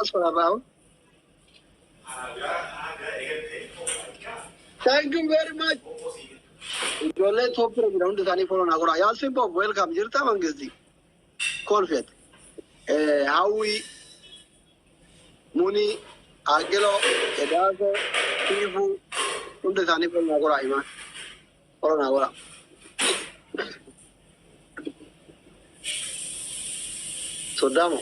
Asfaraa. Thank you very much. Ijoollee Itoophiyaa jira, hundi isaanii follow naa godhaa. Yaalsin Bob, welcome, jirta mangisti. Kolfet. Hawwii, Muni, Aqiloo, Edaasoo, Siifuu, hundi isaanii follow naa godhaa himaa. Follow naa godhaa. Soddaamo.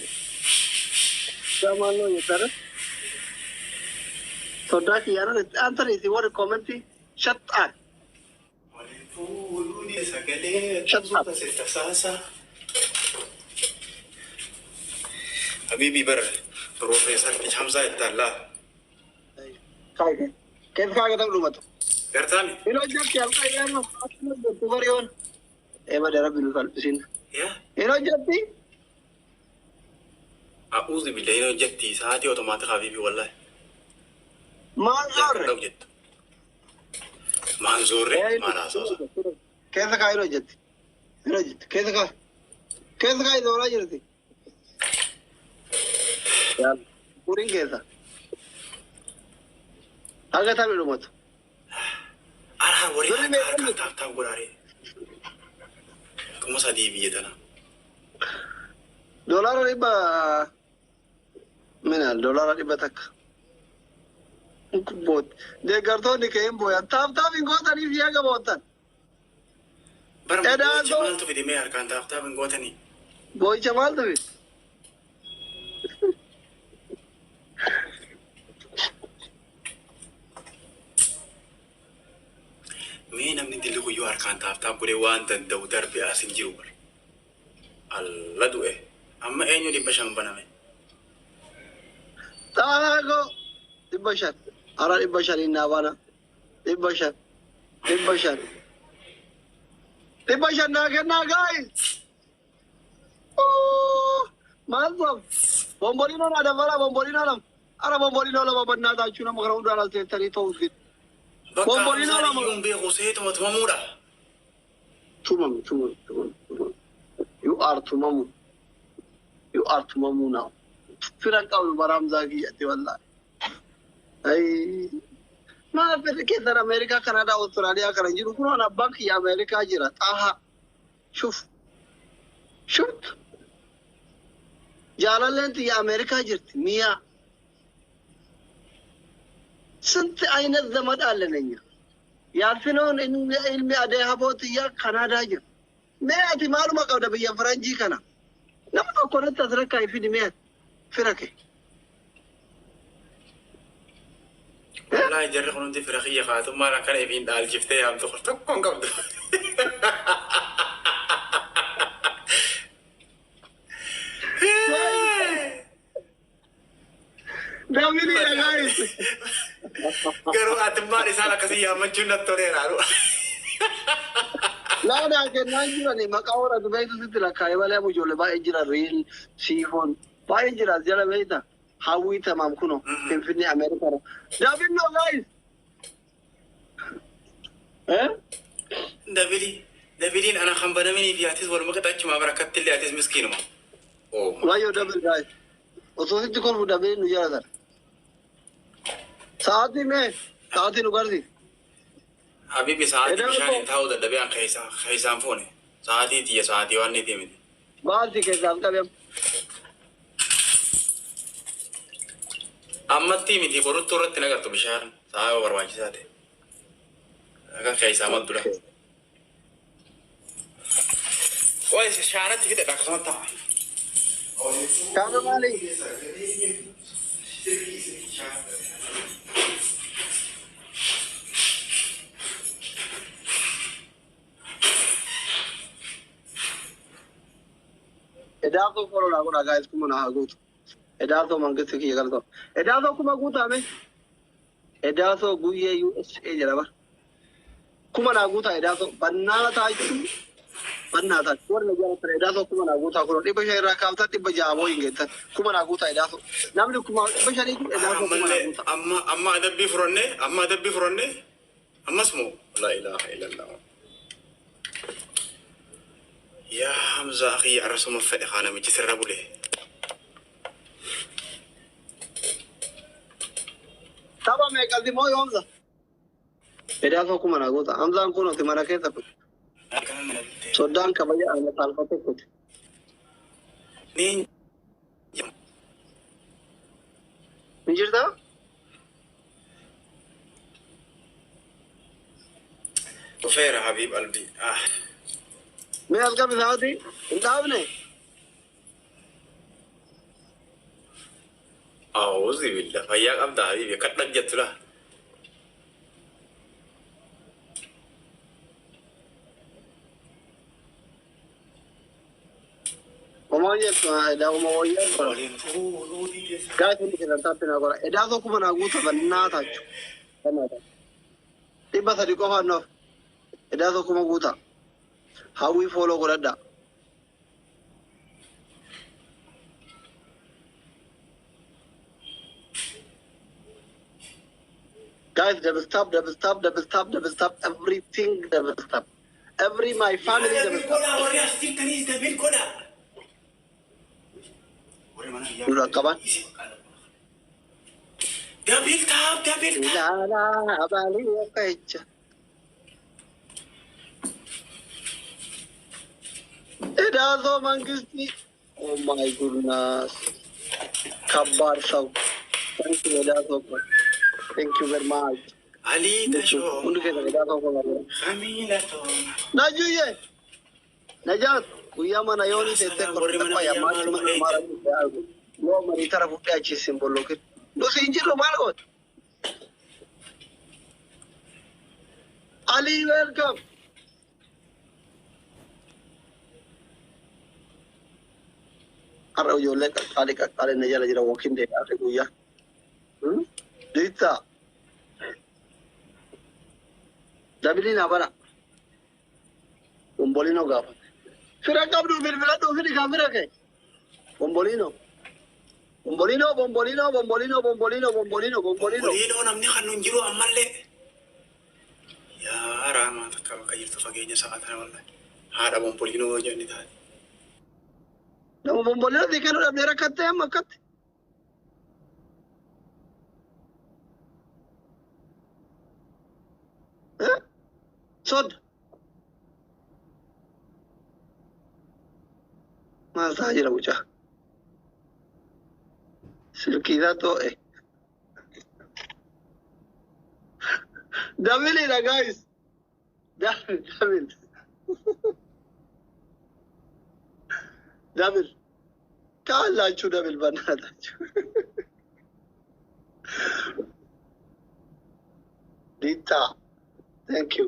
Soddaa maalloo jettara. Soddaa kiyyaana antani isin warri commentii, shut up. Shut up. Habibi bar Profeesar Hamzaa Ittaallaa. Kaayite. Keessa kaayatan dhumatu. Gartaami? Hin hojjetti halkan yeroo hojjettu bariyoon. Eema rabbi nu salphisin. Yaa. Hin hojjetti. A'uuzu billahi, hin hojjetti sa'aatii otomaatik, habibi, wallahi. Maal Yakka zoorre? hojjettu. Maan zoorre, maal haasawsa? Keessa kaa hin hojjetti. Hin hojjetti. Keessa kaa. Keessa kaa zooraa jirti. Uriin keessa. Haga taphni dhumatu. Araa warri Warri harka meeqa harkaan tap tap godhaare. 3000 biyya tana. $100 minaan $100. Boot. Deeggartoonni kee hin booyan. Tap tap hin gootaniif yaga boottan. Bara Edaa boo'icha maaltu fide mee harkaan tap tap hin gootanii? Boo'icha maaltu fide? Mee namni dilli guyyuu harkaan tap tap godhee waan danda'u darbe as hin jiru bara. Alla du'e. Amma eenyu 500 baname? Xaakoo 500. Ara 500 naa bana. 500. 500. 500 naa kennaa, guys. Maal ta'u? Bomboliinoo naa dabalaa, bomboliinoo lama. Ara bomboliinoo lama bannaa taachuu nama kana hundaan as teessanii ta'uus gidi. Bakka Bomboliinoo Hamzaan lama. iyyuu hin beeku seetuma tumamuudha. Tumamu, tumamu, tumamu, tumamu. You are tumamu. You are tumamu now. Fira qabdu bara Hamzaa kiyyatti wallahi. Ay. Maal firri keessan Ameerikaa, Kanaadaa, Awustiraaliyaa kana jiru kun? Abbaan kiyya Ameerikaa jira. Xaahaa. Shuf. Shuftu. Jaalalleen tiyya Ameerikaa jirti. Miyaa. ስንት አይነት ዘመድ አለን እኛ። Yaalfinoon ilmi adee haboo tiyya Kanaadaa jira. Mee ati maaluma qabda biyya faranjii kana? Nama tokko natti as rakkaa fidi, mee ati fira kee. Wallahi jarri kun hundi fira kiyya kaatummaan akkana ifiin dhaalchiftee yaamtu kun tokko hin qabdu. Namni dhagaayis. Garuu atummaan isaan akkasii yaammachuun natti toleera. Laanaa kennaan jirani maqaa warra beektu sitti lakkaa'ee malee amma ijoollee baay'ee jira, riil siifoon baay'ee jira as jala beekta. Hawwii tamaam kuno Finfinnee Ameerikaadha. Daabilloo, guys. Eh? Dabili dabiliin ana kan banaminii fi atis waluma qixa achumaa barakatti illee atis miskiinuma. Oh my. Wayyoo, double, guys. Osoo sitti kolfu dabiliin nu jala tara. Sa'aatii mee? Sa'aatii nu garsiisi. Habibi, sa'aatii Edaa bishaan hin koo. taa'uu dadhabee an keessaan fuune. Sa'aatii tiyya sa'aatii waan ni miti. Maalti keessaaf qabem? Ammatti miti, boruttuu irratti nagartu bishaan sa'aa yoo barbaachisaa ta'e. Akka keessaa maddula. Qoy, shaanatti fixadha akkasumatti ta'a. Kaana maali? Edaasoo follow naa godhaa, guys, 1000 naa haa guutu. Edaasoo mangisti kiyya galtoo. Edaasoo 1000 guutaame. Edaasoo guyyee USA jedha bar. 1000 naa guutaa Edaasoo. Bannaa taachuu. Bannaa taachuu. Warra jaalatan Edaasoo 1000 naa guutaa kun 500 irraa kaaftan 600 boo hin geettan. 1000 naa guutaa Edaasoo. Namni 500,000 jiru Edaasoo 1000 naa Ammallee guutaa. amma adabbii furannee, amma adabbii furannee, ammas moo laa ilaaha illallah. Yaa Hamzaa kiyya, arrasuma fedhe kaa namichi sirra bule. Tapha meeqalti moo yoomsa? Edaasoo kuma naa guuta. Hamzaan kun oti mana keessa kuti. Soddaan kabaja ana saalfate kuti. Ni jirtaa? Dhufeera Habiib Albii. Ah. Mee as qabi sa'aatii hin dhaabne. A'uuzi billah. Fayyaa qabda Habiibi. Akka dhaggeettu laa. Homaan jettu edaa wayyaa godha. Waliin fuudhuu keessa. Gaafii hundi keessan taappi naa godha. Edaa tokkuma naa guuta bannaa taachu. 300 qofaan noof. Edaa tokkuma guuta. Hawwii fooloo godhadha. Guys, double stop, double stop, double stop, double stop, everything double stop. Every my family double Double stop. godhaa warri as jirtanis double godhaa. Warri mana biyyaa Dura qaban. Double tap, double tap. Ilaalaa abaalii akka jecha. Edaasoo mangistii. Oh my goodness. ከባድ ሰው። Thank you Edaasoo. Thank you very much. Alii Tashoo. Hundi keessan Edaasoo koo. Kamiila Tooma. Najuye. Najaat guyyaa mana yoonii teessee Warri mana korte biyyaa fayyaa maaluma maara yoo marii tara fuudhee achi sin bollokin. Nuti hin jirru maal goote? Ali welcome. Har'a ijoollee qaqqaalii qaqqaalii na jala jira walking day har'a guyyaa. Diitta. Dabiliin haa bana. Bomboliinoo gaafate. Fira qabdu bilbiladhuu fidi kan fira kee. Bomboliinoo. Bomboliinoo bomboliinoo bomboliinoo bomboliinoo bomboliinoo bomboliinoo. Bomboliinoo namni kan nun jiru ammallee. Yaa raamaa takka bakka jirtu fageenya sa'a kana wallahi. Haadha bomboliinoo jenni taate. Nama bomboliinoo sii kennuu dhabdee rakkattee amma akkatti. Sodda. Maal ta'aa jira mucaa? Silkii isaa too'e. Dabiliidha guys. Double double. Double. ካላችሁ double በእናታችሁ። ዲታ thank you.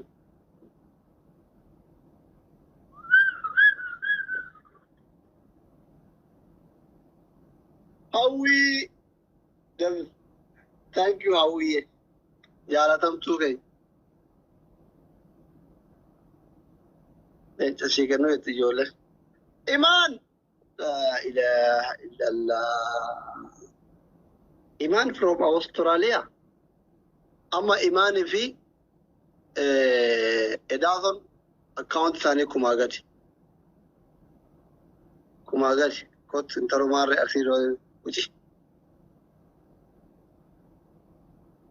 Hawwii double. Thank you Hawwiye. Jaalatamtuu keenya. Leenca sii kennuu itti ijoollee. Imaan! Laa ilaaha illallah. Imaan from Australia. Amma Imaanii fi Edaason account isaanii kumaa gadi. Kumaa gadi. Kottu intalumaarree asii uci.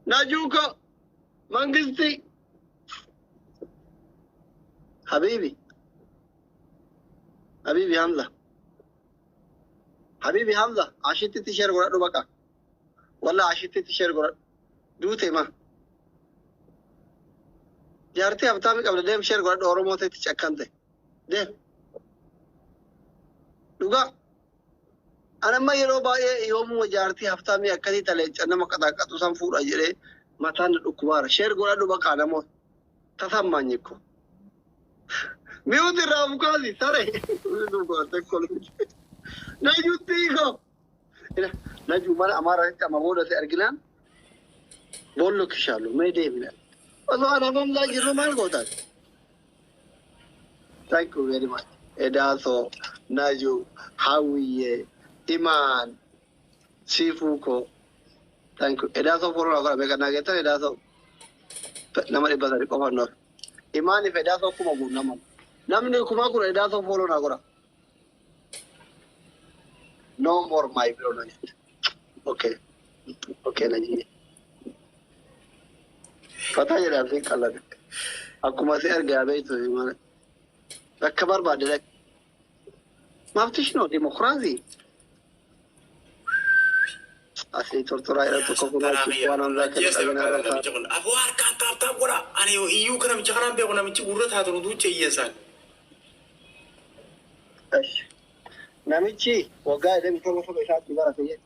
Najuuko Mangisti. Habibi. Habibi Hamza. Habibi Hamza. Ashittitti share godhadhu baqa. Walla ashittitti share godhadhu. Duute ma. Jaartii habtaami qabda deem share godhadhu Oromoo ta'etti cakkante. Deem. Dhugaa. Anamma yeroo baay'ee yoomuma jaartii habtaamii akkasii taleenca nama qaxaaqaxu san fuudha jedhee mataan na dhukkubaara. Share godhadhu baqaa namoota. Tasammaanyi ko. Mi'uuti irraa bukaasi sare. Najuutti hiiko. Najuu mana Amaaraatti amma booda si arginaan boollo kishaalu mee deemina. Osoo anafamsaa jirru maal gootan? Thank you very much. Edaasoo, Najuu, Hawwiyyee, Imaan, Siifuukoo. Thank you. Edaasoo follow naa godha beekan naa geettan Edaasoo nama 300 qofa noof. Imaaniif Edaasoo kuma guunnama. Namni kuma kun Edaasoo follow naa godha. No more my bro na jette. Okay. Okay na jette. Fataa jedhaaf siin qallate. Akkuma si argaa beektu malee. Bakka barbaadde dhaqi. Maaftish noo dimokiraasii. Asii tortoraa jedha tokko kun achi waan hamzaa kennu dhabina irra ta'a. Namichi kun aboo harkaan tap tap godha. Ani iyyuu kan namicha kanaan beeku namichi gurra taatu nu duucha iyya isaan. Namichi waggaa 27 saba isaatti barate jedhe.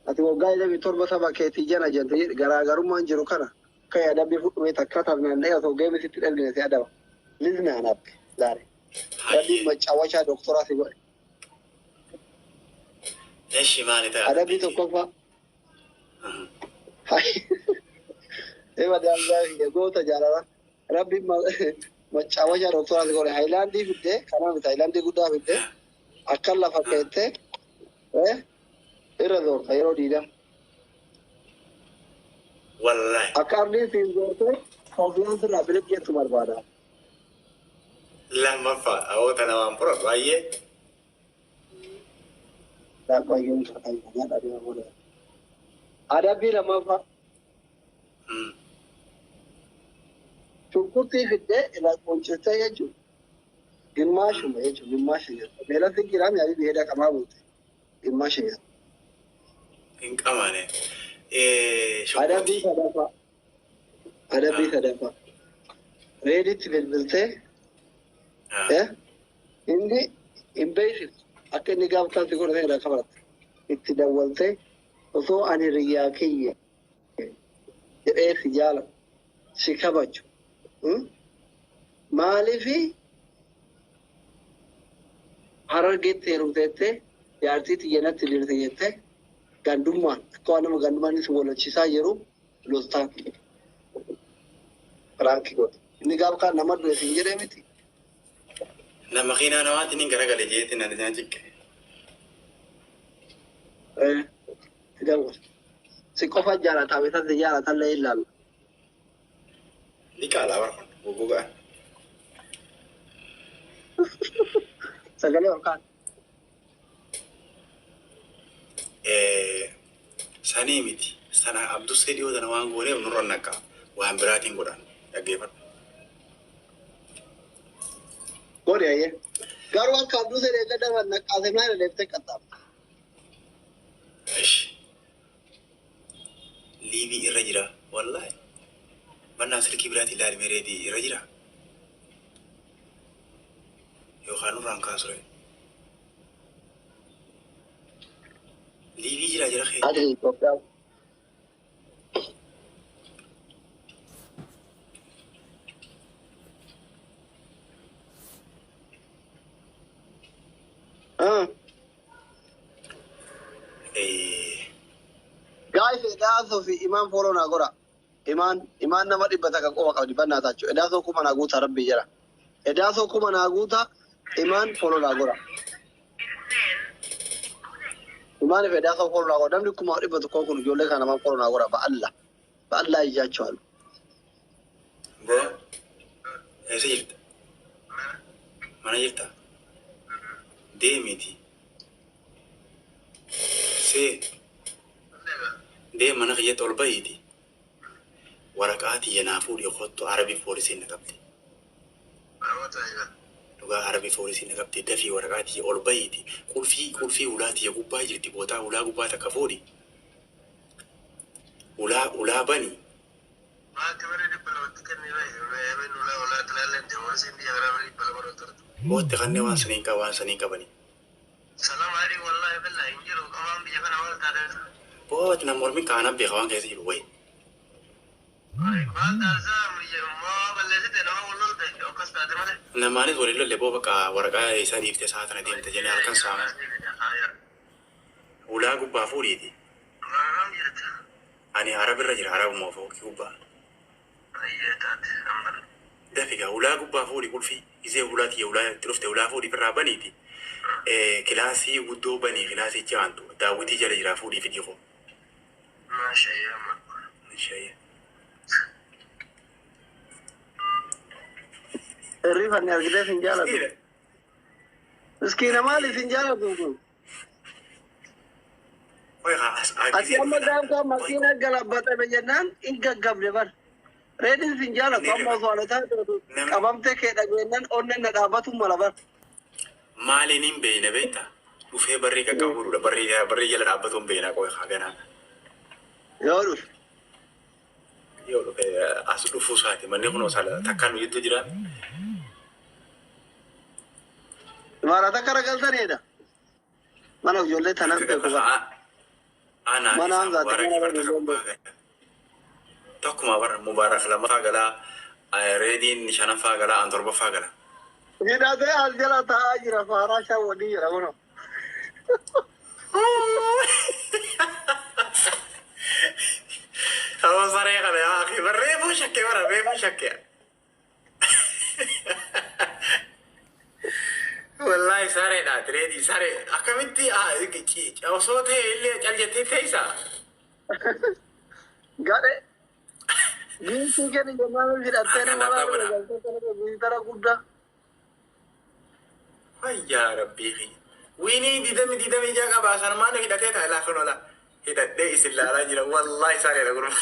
Ati waggaa 27 saba keetii jana jette jedhe garaagarummaan jiru kana akka yaadambii fudhumee takka taphnaannee osoo geemi sitti dhalgine si adaba. Liznaan abbe laare. Rabbiin macaawwachaa doktoraa si godhe. Eshi maali ta'a? Adabbii tokkoffaa. Eba daangaa goota jaalala. Rabbiin macaawwachaa doktoraa si godhe. Haayilaandii fiddee kanaa miti haayilaandii guddaa fiddee akkan lafa keettee irra zoorta yeroo 20. Wallahi. Akka ardiin siin zoortee konfiyaansi irraa bilip jettu barbaada. Lammaffaa dhawoota namaan fudhatu baay'ee. Waaqayyoon nyaadha booda. Adabbii lammaffaa shunkurtii fiddee irraa quncistee jechuudha. Gimmaashuma jechuudha gimmaasha jechuudha. Beelatti jiraam yaadii biyya qamaa buute gimmaasha jechuudha. Hin qabane. Adabbii Shunkurtii. sadaffaa. Adabbii sadaffaa. Reeditti bilbiltee inni hin beeksiftu akka inni gaafa si godhate irraa kafalatte itti dawwaltee osoo ani hiriyyaa kiyya jedhee si jaalatu si kabaju maaliifi Harargeetti heerumteettee jaartii tiyya natti dirte jettee gandummaan akka waan nama gandummaan si walachiisaa jiru loltaan prank godhe. Inni gaafa kaan nama du'e siin jedhee miti. Nama kiinaa namaatiin hin garagale jeetiin ani isaan ciqqe. Si dawwal. Si qofa jaalataa beektaa si jaalatallee ilaalla. Ni qaalaa bara kun goggogaa. Sagalee ol kaan. Sanii miti. Sana Abdussee dhiyoo sana waan gooneef nurra naqa. Waan biraatiin godhan. Dhaggeeffadhu. Godhe ayyee. Garuu akka abduu seenee gaddaban naqqaasee maal deeftee qaxxaamta. Ishi. Live irra jira. Wallaahi. Mannaa silkii biraatiin ilaali mereetii irra jira. Yookaan nurraan kaasure. Live jira jira kee. Ati Itoophiyaa. Ah. Guys, Edaasoo fi Imaan follow naa godha. Imaan Imaan nama 100 qofa qabdi bannaa taachuu. Edaasoo 1000 naa guutaa rabbii jira. Edaasoo 1000 naa guutaa Imaan follow naa godha. Imaan fi Edaasoo follow naa godha. Namni 1100 kun ijoollee kana namaan follow naa godha. Ba'alla. Ba'allaa ijaachuudhaan. Boo. Eessa jirta? Mana jirta? Deemiti. See. Deem mana kiyyatti ol bahiiti. Waraqaa tiyya naa fuudhii kottu Arabii poolisiin na qabdi. Dhugaa Arabii poolisiin na qabdi dafii waraqaa tiyya ol bahiiti. Qulfii ulaa tiyya gubbaa jirti bootaa ulaa gubbaa takka fuudhi. Ulaa bani. Bootti kanneen waan saniin qabani. Booti nama mormin kaana beeka waan keessa jiru wayi. Namaanis waliin lolle boo bakka waraqaa isaa dhiiftee sa'a tana deemte jennee halkan saama. Ulaa gubbaa fuudhiiti. Ani Arabirra jira Arabuma fooqii gubbaa. Dafigaa ulaa gubbaa fuudhi qulfii isee ulaa tiyya ulaa itti dhufte ulaa fuudhi birraa baniiti. Kilaasii guddoo banii kilaasii ichi aantu daawwitii jala jira fuudhii fidii koo. Ishayya. Hirrifanni argitee sin jaalatu. Miskiina maali sin jaalatu kun? Qoy haa as Ati amma gaafa makiina galabbatame jennaan hin gaggabne bar. Reediin sin jaalatu amma osoo ana taate qabamtee kee dhageennan onneen na dhaabbatu mala bar. Maaliin hin beekne beektaa? Dhufee barrii qaqqabuudha. Barrii jala dhaabbatu hin beekna qoy haganaa. Yoo dhufe. Yoo dhufe as dhufuu isaati. Manni kun osoo takkaan nu jidduu jira. Imaara takka ragaltaniidha. Mana ijoollee tanaan beeku bara. Anaa Mana isaa Hamzaati Mubaarakii mana bara takka ijoollee. gubbaa gala. Tokkuma bara Mubaarak lammaffaa galaa, Reediin shanaffaa galaa, an torbaffaa gala. Hidhatee as jala taa'aa jira faaraa shaawwadii jira kunoo. Sababa saree kana yaa akhi bar reefuu shakke bara reefuu shakke. Wallahi sareedha reedii saree akkamitti osoo ta'e illee cal jettee teessa. Gadhe. Giiftii kenni jennaan hidhattee Harkaan nama dhaabaa godha. galtee guddaa. Wayyaa rabbii kiyya. Wiinii 26 qabaa sanumaan hidhatee taa'e laafa ola. Hidhadhee isin laalaa jira wallahi sareedha gurba.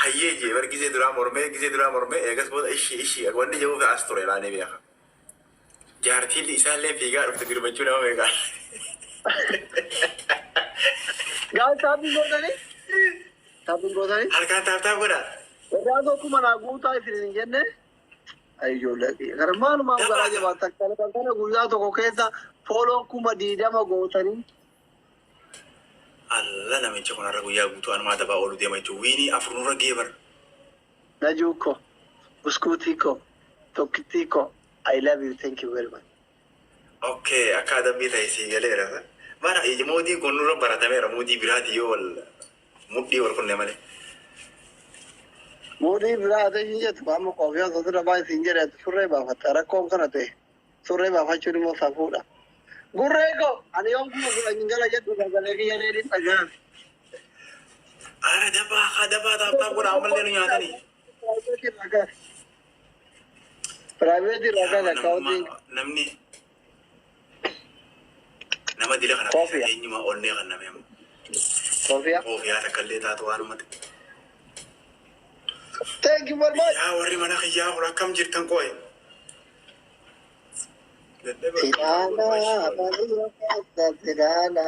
Hayyee jee bar gizee duraa mormee gizee duraa mormee eegas booda ishii ishii wanni jedhuuf as ture laanee beeka. Jaartiin isaallee fiigaa dhufte dirmachuu nama beekaa. Gaafa taappiin gootanii? Taappiin gootanii? Harkaan tap tap godha. Edaa tokkuma naa guutaa isin hin jenne. Ay ijoollee kana maalumaaf garaa jabaatan kana kana guyyaa tokko keessa fooloon 20,000 gootanii. Alla namicha kun har'a guyyaa guutuu anumaa dabaa oolu deema jechuun wiinii afur nurra gee bar. Najuu ko, buskuutii ko, tokkittii ko, I love you, thank you very much. Okay, akka adabbii ta'e sii galeera. Bara mootiin kun nurra baratameera mootii biraati yoo wal mudhii wal kunne malee. Muudii biraa ate hin jettu amma qoofii osoo dura baa isin jedhe surree baafatta rakkoon kana ta'e surree baafachuun immoo safuudha. Gurree ko ani yoon 10,000 hin gala jedhu sagalee kiyya dheedhiin dhaga'ame. Ara dabaa haa dabaa tap tap godha ammallee nu nyaatanii. Private irraa kan akkaawuntiin Namni nama dila kana keessa Koofiyaa. eenyuma onnee kan name amma. Koofiyaa. Koofiyaa takka illee taatu waanumatti. Thank you very much. Yaa warri mana kiyyaa kun akkam jirtan qo'e. Silaala, baay'ee silaala.